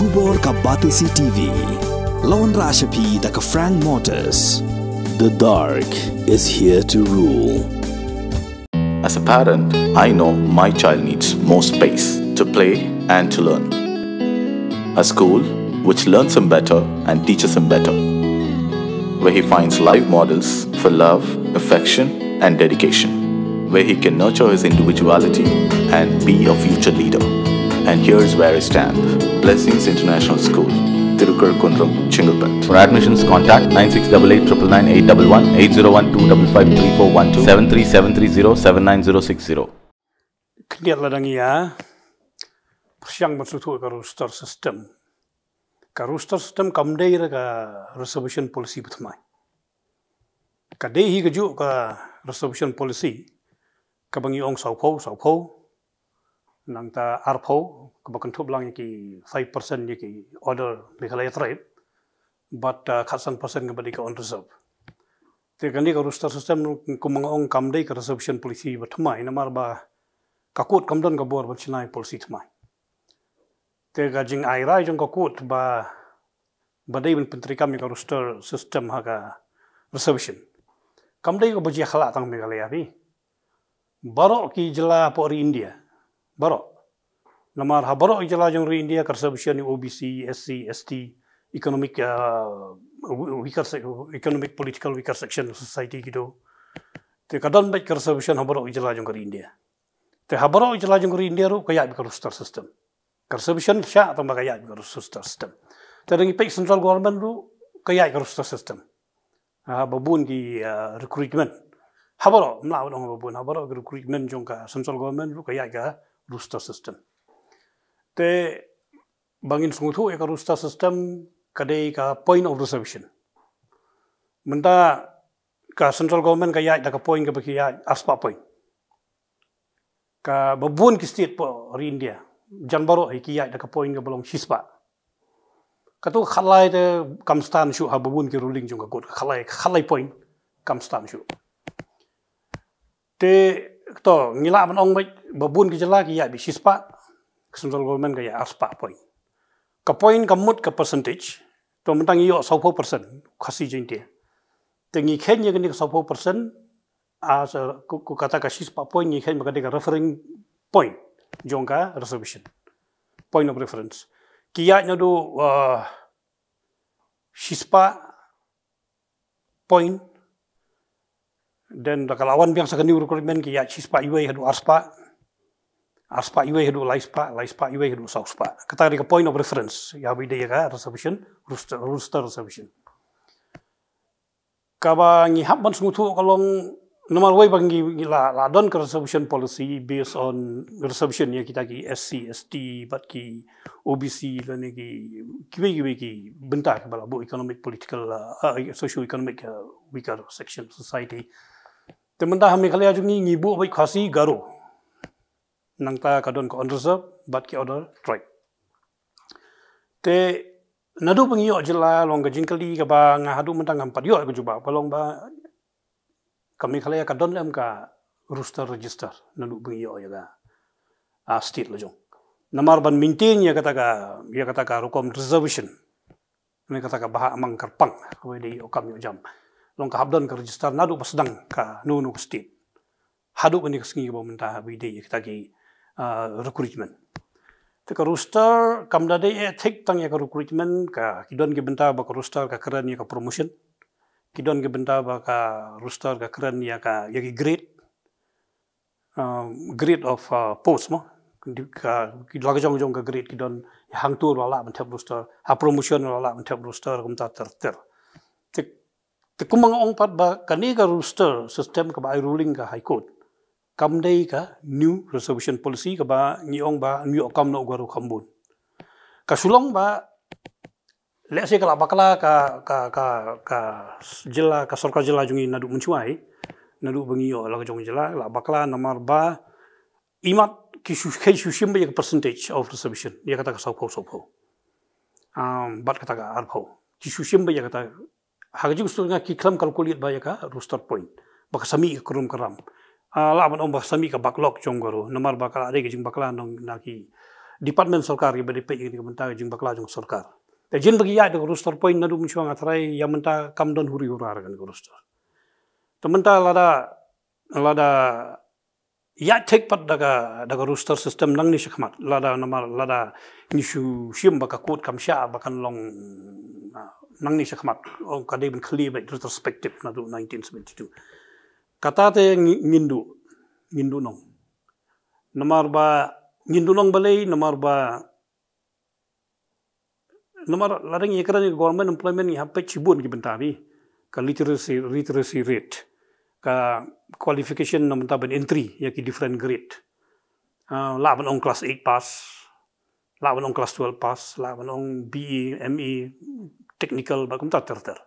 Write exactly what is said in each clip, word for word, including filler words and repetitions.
Khubor ka Batesi T V. Lawan Rashapi da ka Frank Motors. The dark is here to rule. As a parent, I know my child needs more space to play and to learn. A school which learns him better and teaches him better, where he finds live models for love, affection, and dedication, where he can nurture his individuality and be a future leader. And here's where I stand. Blessings International School, Tirukar Kundrum, Chengalpet. For admissions, contact nine six double eight triple nine eight double one, eight zero one two double five three four one two, seven three seven three zero seven nine zero six zero. Khyndiat la dang ïa pyrshang ban sngewthuh ka roster system. Ka roster system kam dei re ka reservation policy ba thymmai. Ka dei hi kajuh ka reservation policy kaba ngi ong sawphew, sawphew, nangta arphew, kaba kynthup lang ïa ki five percent ïa ki other Meghalaya tribe, bad uh, khatsan percent kaba dei ka unreserved. Te kane ka roster system kum nga ong kam dei ka reservation policy ba thymmai, namar ba ka court kam don ka bor ban shna ïa policy thymmai. Te ka jingai rai jong ka court ba, ba dei ban pyntreikam ïa ka roster system ha ka reservation, kam dei kaba jia khlak tang Meghalaya phi. Baroh ki jylla hapoh ri India, baroh. Namar ha baroh ki jylla jong ri India ka reservation ïa O B C, S C, S T, economic uh, weaker se-, economic political weaker section of society kitu. Te ka don beit ka reservation ha baroh ki jylla jong ka ri India. Te ha baroh ki jylla jong ka ri India ruh ka ïaid bad ka roster system. Ka reservation sha tang ba ka ïaid bad ka roster system. Te dang ïa peit central government ruh ka ïaid ka roster system. Ha babun ki uh, recruitment. Ha baroh, mla ong ha babun, ha baroh ki recruitment jong ka central government ruh ka ïaid ka roster system. Te ba ngin sngewthuh ïa ka roster system ka dei ka point of reservation. Mynta ka central government ka ïaid da ka point kaba ki ïaid arspah point. Ka babun ki state hapoh ri India, jan baroh hi ki ïaid da ka point kaba long shispah. Katu ka khatlai te kam stan shuh ha babun ki ruling jong ka court, ka khatlai, ka khatlai point kam stan shuh. Te to ngi lah ban ong beit babun ki jylla ki ïaid beit shispah, ka central government ka ïaid arspah point. Ka point ka mut ka percentage, to mynta ngi ïoh sawphew percent Khasi Jaiñtia. Te ngi kheiñ ïa kane ka sawphew percent, ah, sa, ku, ku kata ka shispah point ngi kheiñ ba ka dei ka referring point jong ka reservation. Point of reference. Ki ïaid naduh uh, shispah point. Then da ka la wan biang sa ka new recruitment ki ïaid shispah iwei haduh arspah. Arspah iwei haduh laispah, laispah iwei haduh sawspah. Kata ka dei ka point of reference ïa ba dei ïa ka reservation, roster, roster reservation. Kaba ngi hap ban sngewthuh ka long namar wei ba ngi, ngi la, la don ka reservation policy based on reservation ïa kita ki S C, S T bad ki O B C lane ki kiwei kiwei ki bynta kiba la buh economic, political, uh, uh, socio economic uh, weaker section society. Te mynta ha Meghalaya jong ngi ngi buh beit Khasi, Garo. Nangta ka don ka unreserved bad ki other tribe. Te naduh ba ngi ïoh jylla long ka jingkylli kaba nga haduh mynta ngam pat ïoh ka jubab ka long ba ka Meghalaya ka don em ka roster register naduh ba ngi ïoh ïa ka, ah, state la jong. Namar ban maintain ïa kata ka, ïa kata ka rukom reservation. Ngi kata ka bha amang kyrpang, kawei dei ïoh kam ïoh jam. Long ka hap don ka register naduh ba sdang kano kano ka state. Haduh kane ka sngi kaba mynta ba dei ïa kita ki, ah, recruitment. Te ka roster kam da dei eh thik tang ïa ka recruitment, ka ki don ki bynta ba ka roster ka kren ïa ka promotion. Ki don ki bynta ba ka roster ka kren ïa ka, ïa ki grade. Um, grade of uh, post mo. Ki, ka, ki la ka jong jong ka grade ki don, hangtu la lah ban thep roster, ha promotion la lah ban thep roster, kumta ter ter. Te, te kumba nga ong pat ba kane ka roster system kaba ai ruling ka High Court kam dei ka new reservation policy kaba ngi ong ba ngi ong kam noh u Garo kham bun. Ka shu long ba lehse ka la bakla ka, ka, ka, ka jylla, ka sorkar jylla jong ngi naduh mynshuwa hi, naduh ba ngi ïoh la ka jong jylla, la bakla namar ba imat ki shu, ki shu shim beit ïa ka percentage of reservation, ïa kata ka sawphew sawphew. Um, bad kata ka arphew. Ki shu shim beit ïa kata, ha ka jingsdang nga ki khlem calculate bha ïa ka roster point. Ba ka sa mih ka krum ka ram. Ah, lah ban ong ba ka sa mih ka backlog jong Garo. Namar ba ka la dei ka jingbakla na ki department sorkar ïa ba dei peit ïa ka bynta ka jingbakla jong sorkar. Te jin ba ki ïaid da ka roster point naduh mynshwa nga tharai ïa mynta kam don huri hura ka roster. Te mynta lada lada ïaid thik pat da ka da ka roster system nangne shakhmat lada namar lada ngi shu shim ba ka court kam shah ba kan long nangne shakhmat ka dei ban khlieh beit retrospective naduh nineteen seventy-two. Kata te ngin duh ngin duh nong. Namar ba ngin duh nong balei namar ba namar lada ngi ïakren ïa ka government employment ngi hap peit shibun ki bynta bha. Ka literacy literacy rate, ka qualification na bynta ban entry ïa ki different grade. Lah ban ong class eight pass, lah ban ong class twelve pass, lah ban ong B E, M E, technical bad kumta ter ter.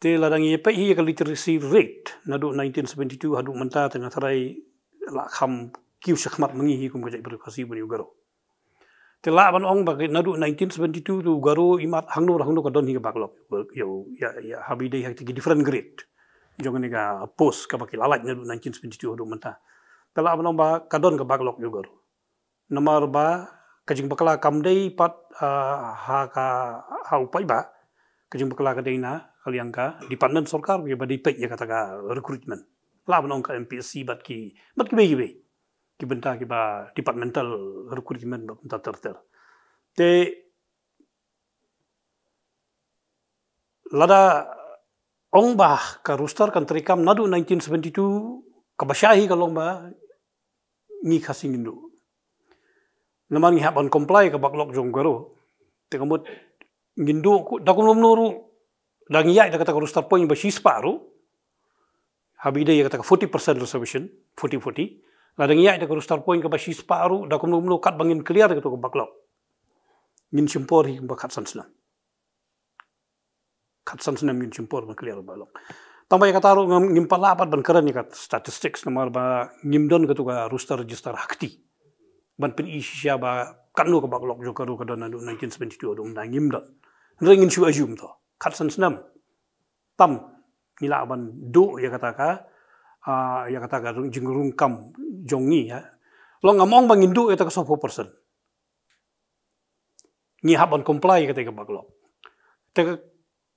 Te lada ngi peit hi ïa ka literacy rate naduh nineteen seventy-two haduh mynta te nga tharai lah kham kiew shakhmat ma ngi hi kum ka jaitbynriew Khasi bad u Garo. Te lah ban ong ba naduh nineteen seventy-two te u Garo imat hangno hangno ka don hi ka backlog ïa ïa ha ba dei ha ki different grade jong kane ka post kaba ki la lait naduh nineteen seventy-two haduh mynta. Te lah ban ong ba ka don ka backlog ïa u Garo. Namar ba ka jingbakla kam dei pat ha ka ha u paidbah. Ka jingbakla ka dei na ka liang ka department sorkar ba dei peit ïa kata ka recruitment. Lah ban ong ka M P S C bad ki bad kiwei kiwei ki bynta kiba departmental recruitment bad kumta ter ter. Te lada ong ba ka roster kan treikam naduh nineteen seventy-two kaba shah hi ka long ba ngi Khasi ngin duh. Namar ngi hap ban comply ka backlog jong u Garo. Te ka mut ngin duh da kumno kumno ruh da ngi ïaid da kata ka roster point ba shispah ruh. Ha ba dei ïa kata ka forty percent reservation, forty forty. Lada ngi ïaid da ka roster point kaba shispah ruh da kumno kumno katba ngin clear ïa kata ka backlog. Ngin shim por hi kumba khatsan snem. Khatsan snem ngin shim por ban clear backlog. Tang ba ïa kata ruh ngim pat lah pat ban kren ïa ka statistics namar ba ngim don kata ka roster register ha kti ban pyni shisha ba katno ka backlog jong ka ruh ka don naduh nineteen seventy-two haduh mynta ngim don. Hynrei ngin shu assume to khatsan snem tam ngi lah ban duh ïa kata ka ïa kata ka jingrung kam jong ngi ïa. Long ngam ong ba ngin duh ïa kata ka sawphew percent. Ngi hap ban comply kata ka backlog. Te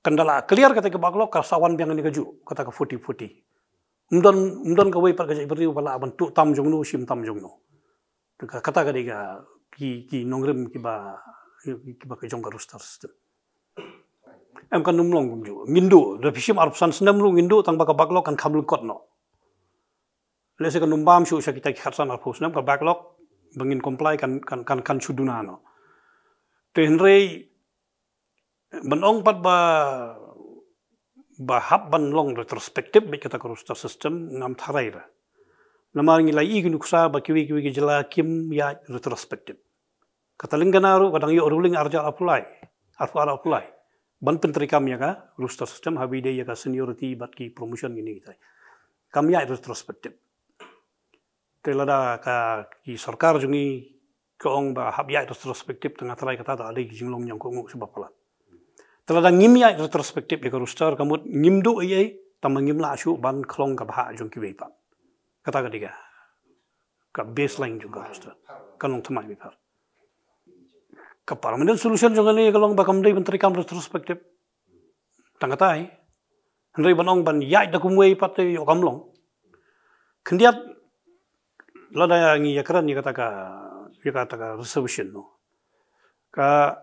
kan da la clear kata ka backlog ka sa wan biang ne ka juh kata ka forty forty. Ym don ym don kawei pat ka jaitbynriew ba lah ban tuh tam jong no shim tam jong no. Te kata ka dei ka ki ki nongrim kiba kiba ka jong ka roster system. Em kan ym long kumjuh ngin duh da phi shim arphew san snem ruh ngin duh tang ba ka backlog kan kham lyngkot noh. Lehse kan ym bam shuh sha kita ki khatsan arphew snem ka backlog ba ngin comply kan kan kan kan shu duna noh. Te hynrei ban ong pat ba ba hap ban long retrospective bad kata ka roster system ngam tharai ba. Namar ngi la ïohi ki nuksa ba kiwei kiwei ki jylla kim ïaid retrospective. Kata lyngkana ruh ka dang ïoh ruling arhajar arphew lai arphew ar arphew lai ban pyntreikam ïa ka roster system ha ba dei ïa ka seniority bad ki promotion kine kitai. Kam ïaid retrospective. Te lada ka ki sorkar jong ngi ka ong ba hap ïaid retrospective te nga tharai kata ta dei ki jinglong ñiangkhuh nguh shuh ba palat. Te lada ngim ïaid retrospective ïa ka roster ka mut ngim duh ei ei tang ba ngim lah shuh ban khlong ka bhah jong kiwei pat. Kata ka dei ka ka baseline jong ka roster. Ka long thymmai bha. Ka permanent solution jong kane ka long ba kam dei ban treikam retrospective. Tang katai. Hynrei ban ong ban ïaid da kumwei pat te ïoh kam long. Khyndiat lada ngi ïakren ïa kata ka ïa kata ka reservation no. Ka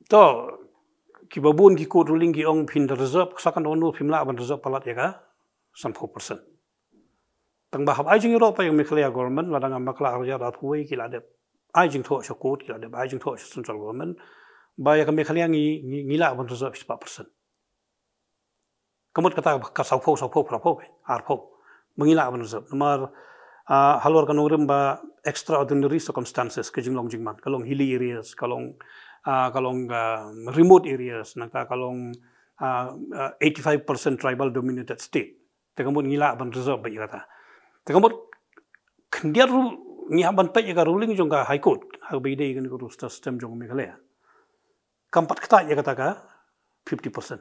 to kiba bun ki court ruling ki ong phin da reserve sa kan ono phim lah ban reserve palat ïa ka sanphew percent. Tang ba hap ai jingïaroh pat ïa ka Meghalaya government lada ngam bakla arhajar arphew wei ki la dep ai jingthoh sha court ki la dep ai jingthoh sha central government ba ïa ka Meghalaya ngi ngi lah ban reserve spah percent. Ka mut kata ka sawphew sawphew phraphew arphew ba ngi lah ban reserve namar halor ka nongrim ba extraordinary circumstances ka jinglong jingman ka long hilly areas ka long ka long remote areas nangta ka long eighty five percent tribal dominated state. Te ka mut ngi lah ban reserve ba ïa kata. Te ka mut khyndiat ruh ngi hap ban peit ïa ka ruling jong ka High Court ha ba ïadei ïa ka roster system jong Meghalaya. Kam pat kata ïa kata ka fifty percent.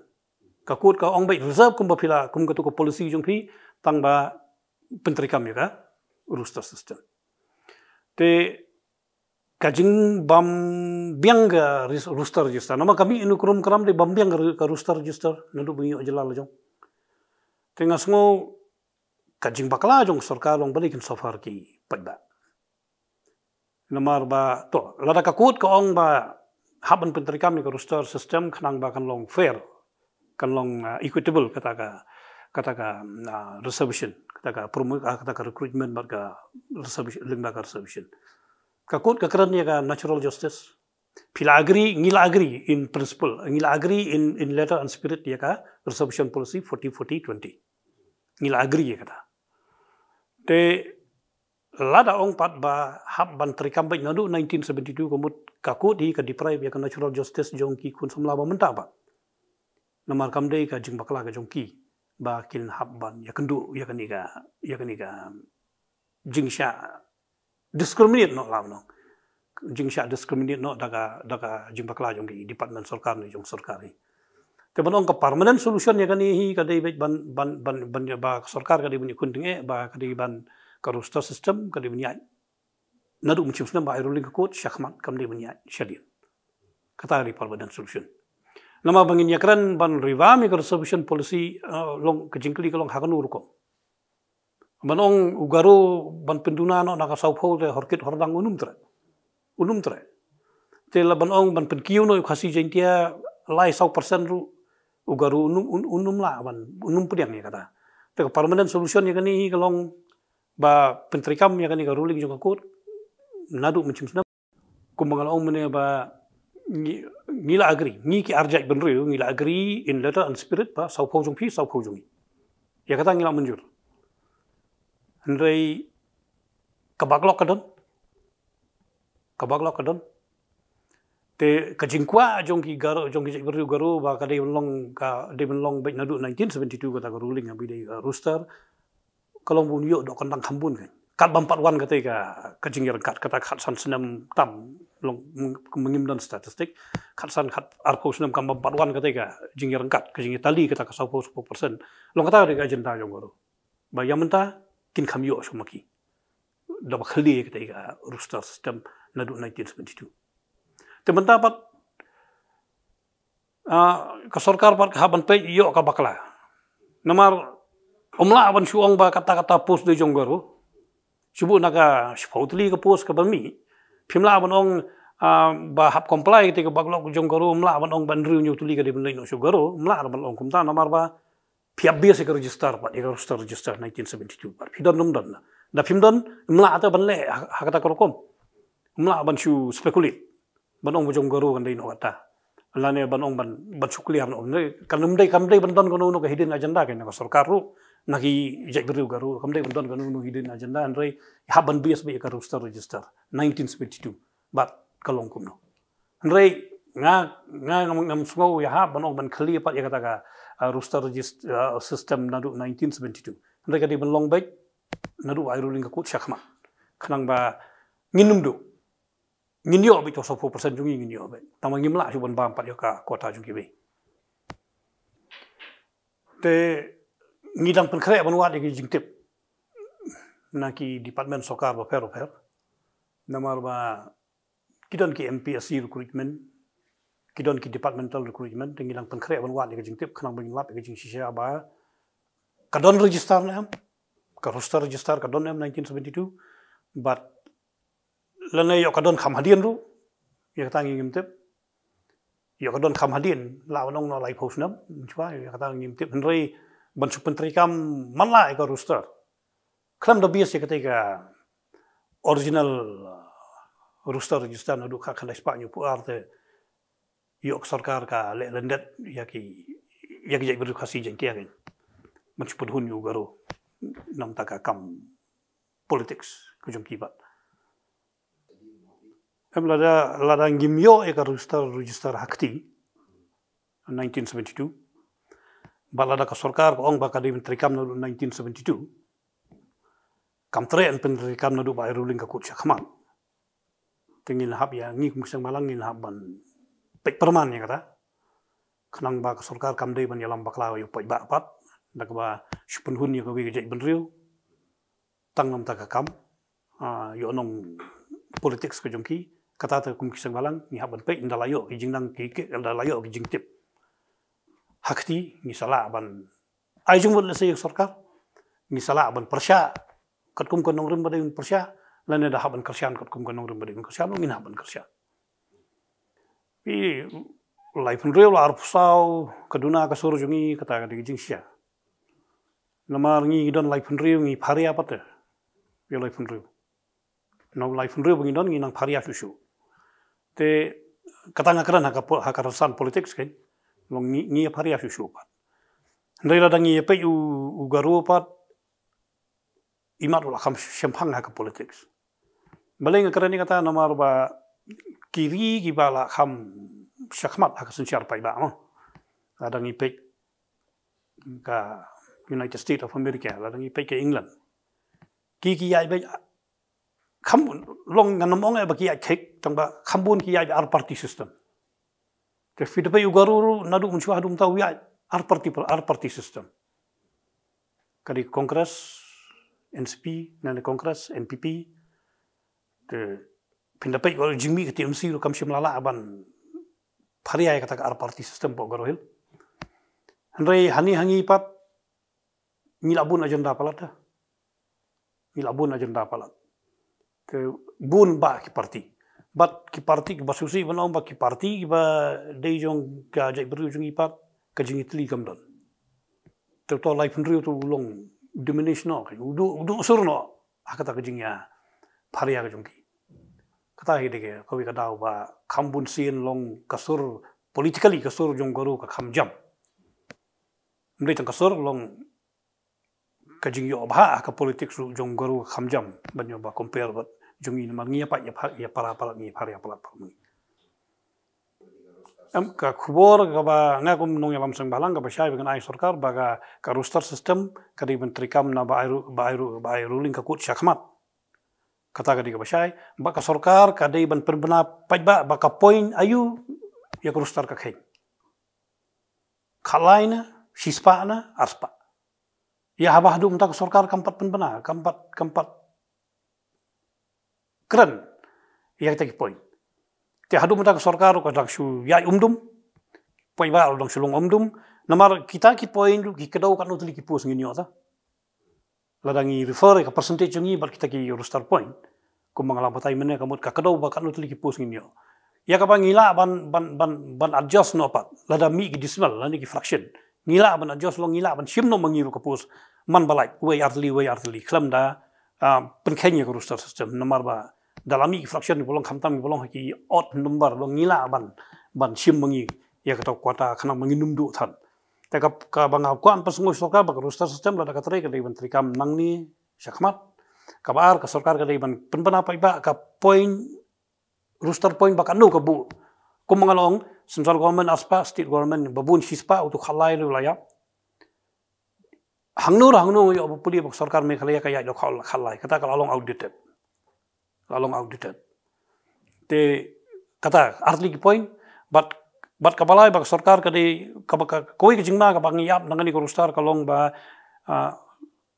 Ka court ka ong ba reserve kumba phi la kum katu ka policy jong phi tang ba pyntreikam ïa ka roster system. Te ka jingbym biang ka ris-, roster register. Namar ka mih ïa u krum kram dei bym biang ka ru-, ka roster register naduh ba ngi ïoh jylla la jong. Te nga sngew ka jingbakla jong sorkar long ba dei kin suffer ki paidbah. Namar ba, to, lada ka court ka ong ba hap ban pyntreikam ïa ka roster system khnang ba kan long fair, kan long, ah, equitable, kata ka, kata ka, ah, reservation, kata ka promo-, ah, kata ka recruitment bad ka reservation, lyngba ka reservation. Ka court ka kren ïa ka natural justice. Phi la agree, ngi la agree in principle, ngi la agree in, in letter and spirit ïa ka reservation policy forty forty twenty. Ngi la agree ïa kata. Te lada ong pat ba hap ban treikam beit naduh nineteen seventy-two, ka mut ka court hi ka deprive ïa ka natural justice jong ki khun samla ba mynta pat. Namar kam dei ka jingbakla ka jong ki ba kin hap ban ïakynduh ïa kane ka, ïa kane ka jingshah discriminate noh, lah ban ong. Jingshah discriminate noh da ka, da ka jingbakla jong ki department sorkar ne jong sorkar hi. Te ban ong ka permanent solution ïa kane hi ka dei beit ban, ban, ban, ban, ba ka sorkar ka dei ban ïakhun tyngeh ba ka dei ban, ka roster system ka dei ban ïaid naduh mynshem snem ba ai ruling ka court shakhmat, kam dei ban ïaid shadien. Kata ka dei permanent solution. Namar ba ngin ïakren ban revamp ïa ka reservation policy, eh, long ka jingkylli ka long ha kano rukom. Ban ong u Garo ban pynduna noh na ka sawphew te horkit hordang, un ym treh. Un ym treh. Te la ban ong ban pynkiew noh ïa u Khasi Jaintia lai saw percent ruh, u Garo un ym, un, un ym lah ban, un ym pdiang ïa kata. Te ka permanent solution ïa kane hi ka long ba pyntreikam ïa kane ka ruling jong ka court naduh mynshem snem. Kumba nga la ong mynne ba ngi, ngi la agree, ngi ki arjait bynriew ngi la agree in letter and spirit ba sawphew jong phi, sawphew jong ngi. Ïa kata ngi la mynjur. Hynrei ka backlog ka don. Ka backlog ka don. Te ka jingkwah jong ki Garo, jong ki jaitbynriew Garo ba ka dei ban long, ka dei ban long beit naduh nineteen seventy-two kata ka ruling ha ba dei, uh, roster, ka long bun ïoh doh kyndang kham bun kan. Kat bym pat wan katei ka, ka jingïaryngkat, kata khatsan snem tam long, m-, ma ngim don statistic. Khatsan khat arphew snem kam bym pat wan katei ka jingïaryngkat, ka jingïatali kata ka sawphew, sawphew percent. Long kata ka dei ka agenda jong Garo. Ba ïa mynta kin kham ïoh shuh ma ki. Da ba khlieh katei ka roster system naduh nineteen seventy-two. Te mynta pat, ah, ka sorkar pat ka hap ban peit ïoh ka bakla. Namar ym lah ban shu ong ba kata kata post dei jong Garo. Shu buh na ka shiphew tylli ka post ka ban mih. Phim lah ban ong, ah, ba hap comply katei ka backlog jong Garo, ym lah ban ong ba hynriew hynñiew tylli ka dei ban leit noh sha Garo, ym lah ban ong kumta namar ba phi hap base ïa ka register pat, ïa ka roster register nineteen seventy-two pat. Phi don ne ym don? Da phim don, ym lah te ban leh ha, ha kata ka rukom. Ym lah ban shu speculate. Ban ong ba jong Garo kan dei noh kata. Lane ban ong ban, ban shu clear noh. Kan ym dei, kam dei ban don kano kano ka hidden agenda ka na ka sorkar ruh, na ki jaitbynriew Garo. Kam dei ban don kano kano hidden agenda, hynrei hap ban base beit ïa ka roster register nineteen seventy-two. Bad ka long kumno. Hynrei nga, nga ngam, ngam sngew ïa hap ban ong ban khlieh pat ïa kata ka, ah, roster regist-, ah, system naduh nineteen seventy-two. Hynrei ka dei ban long beit naduh ba ai ruling ka court shakhmat. Khnang ba ngin ym duh. Ngin ïoh beit, to sawphew percent jong ngi ngin ïoh beit. Tang ba ngim lah shuh ban bam pat ïa ka quota jong kiwei. Te ngi dang pynkhreh ban wad ïa ki jingtip na ki department sorkar bapher bapher. Namar ba ki don ki M P S C recruitment, ki don ki departmental recruitment, te ngi dang pynkhreh ban wad ïa ki jingtip khnang ba ngin lap ïa ki jingshisha ba ka don register ne em, ka roster register ka don ne em nineteen seventy-two, bad lane ïoh ka don kham hadien ruh, ïa kata ngi ngim tip. Ïoh ka don kham hadien, lah ban ong noh laiphew snem, mynshwa, ïa kata ngi ngim tip. Hynrei ban shu pyntreikam man la ïa ka roster, khlem da base ïa katei ka original, uh, roster register naduh khatkhyndai spah hynñiewphew ar te ïoh ka sorkar ka leh lyndet ïa ki, ïa ki jaitbynriew Khasi Jaiñtia kein ban shu pynhun ïa u Garo na bynta ka kam politics ka jong ki pat. Em, lada, lada ngim ïoh ïa ka roster register ha kti nineteen seventy-two, bad lada ka sorkar ka ong ba ka dei ban treikam naduh nineteen seventy-two, kam treh ban pyntreikam naduh ba ai ruling ka court shakhmat. Te ngin hap ïa, ngi kum ki seng bhalang ngin hap ban peit pyrman ïa kata. Khnang ba ka sorkar kam dei ban ïalam bakla ïa u paidbah pat da kaba shu pynhun ïa kawei ka jaitbynriew tang na bynta ka kam, ah, ïohnong politics ka jong ki, Kata te kum ki seng bhalang ngi hap ban peit ynda la ïoh ki jingnang ki ki ynda la ïoh ki jingtip. Ha kti ngi sa lah ban ai jingmut lehse ïa ka sorkar. Ngi sa lah ban pyrshah katkum ka nongrim ba dei ban pyrshah. Lane da hap ban kyrshan katkum ka nongrim ba dei ban kyrshan, ngin hap ban kyrshan. Phi laiphew hynriew la arphew saw ka duna ka sur jong ngi, kata ka dei ka jingshisha. Namar ngi don laiphew hynriew ngi pharia pat te. Phi laiphew hynriew. Nau laiphew hynriew ba ngi don ngi nang pharia shuh shuh. Te kata nga kren ha ka po-, ha ka rynsan politics kan. Long ngi, ngi pharia shuh shuh pat. Hynrei lada ngi peit u, u Garo pat, imat u la kham shemphang ha ka politics. Balei nga kren ïa kata? Namar ba ki ri kiba la kham shakhmat ha ka synshar paidbah mo. Lada ngi peit ka United States of America, lada ngi peit ka England. Ki ki ïaid beit kham long, ngan ym ong ïa ba ki ïaid khik, tang ba kham bun ki ïaid ar party system. Te phi da peit u Garo ruh naduh mynshuwa haduh mynta u ïaid ar party, ar party system. Ka dei Congress, N C P, ne Congress, N P P. Te phin da peit ka jingmih ka T M C ruh kam shym la lah ban pharia ïa kata ka ar party system hapoh Garo Hills. Hynrei hangne ha ngi pat ngi la bun agenda palat te. Ngi la bun agenda palat. Te bun bah ki party. Bad ki party kiba sngewsih ban ong ba ki party kiba dei jong ka jaitbynriew jong ngi pat ka jingïatylli kam don. Te uto laiphew hynriew te u long diminish noh, u duh, u duh sur noh ha kata ka jingïapharia ka jong ki. Kata hi dei kawei ka daw ba kham bun sien long ka sur politically ka sur jong Garo ka kham jam. Ym dei tang ka sur, long ka jingïoh bha ha ka politics ruh jong Garo ka kham jam ban ïoh ba compare bad jong ngi namar ngi ïa pait ïa pha-, ïa para palat ngi, para palat palat ngi. Em, ka khubor kaba nga kum nongïalam seng bhalang kaba shai ba ngan ai sorkar ba ka, ka roster system ka dei ban treikam na ba ai ru-, ba ai ru-, ba ai ruling ka court shakhmat. Kata ka dei kaba shai, ba ka sorkar ka dei ban pynbna paidbah ba ka point aïu ïa ka roster ka kheiñ. Khatlai ne, shispah ne, arspah. Ïa haba haduh mynta ka sorkar kam pat pynbna, kam pat, kam pat kren ïa kita ki point. Te haduh mynta ka sorkar ka dang shu ïaid umdum. Paidbah dang shu long umdum. Namar kita ki point ruh ki kdew katno tylli ki post ngin ïoh ta. Lada ngi refer ïa ka percentage jong ngi bad kita ki roster point, kumba nga la batai mynne, ka mut ka kdew ba katno tylli ki post ngin ïoh. Ïa kaba ngi lah ban, ban, ban, ban adjust noh pat lada mih ki decimal lane ki fraction. Ngi lah ban adjust long, ngi lah ban shim noh ma ngi ruh ka post man ba lait, wei ar tylli, wei ar tylli, khlem da, ah, pynkheiñ ïa ka roster system. Namar ba da la mih ki fraction kiba long khamtam kiba long ha ki odd number, long ngi lah ban, ban shim ma ngi ïa kata ka quota khnang ba ngin ym duh than. Te ka, kaba nga kwah pynsngew sorkar ba ka roster system lada ka trei ka dei ban treikam nangne shakhmat. Kaba ar, ka sorkar ka dei ban pynbna paidbah ka point, roster point ba katno ka buh. Kumba nga la ong, central government arspah, state government ba bun shispah, uto khatlai ruh la ïap. Hangno ruh hangno nga ïoh ba pule ba ka sorkar Meghalaya ka ïaid da khatlai, kata ka la long outdated. La long outdated. Te kata ar tylli ki point, bad, bad kaba lai ba ka sorkar ka dei, kaba ka, kawei ka jingma kaba ngi ïap na kane ka roster ka long ba, ah,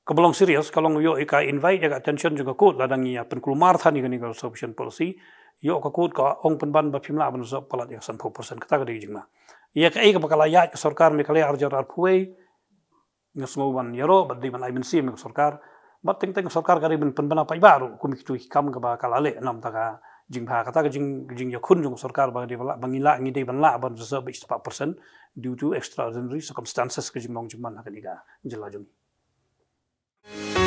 kaba long serious, ka long ïoh ïa ka invite ïa ka attention jong ka court lada ngi ïa pynkulmar than ïa kane ka reservation policy, ïoh ka court ka ong pynban ba phim lah ban reserve palat ïa ka sanphew percent, kata ka dei ka jingma. Ïa kaei kaba ka la ïaid ka sorkar Meghalaya arhajar arphew wei, nga sngew ban ïaroh, bad dei ban ai mynsiem ïa ka sorkar. Bad teng teng ka sorkar ka dei ban pynbna paidbah ruh, kum kito ki kam kaba ka la leh, namar kata ka jingbha, kata ka jing, jingïakhun jong ka sorkar ba dei ban lah, ba ngi lah, ngi dei ban lah ban reserve ba shispah percent due to extraordinary circumstances ka jinglong jingman ha kane ka jylla jong ngi.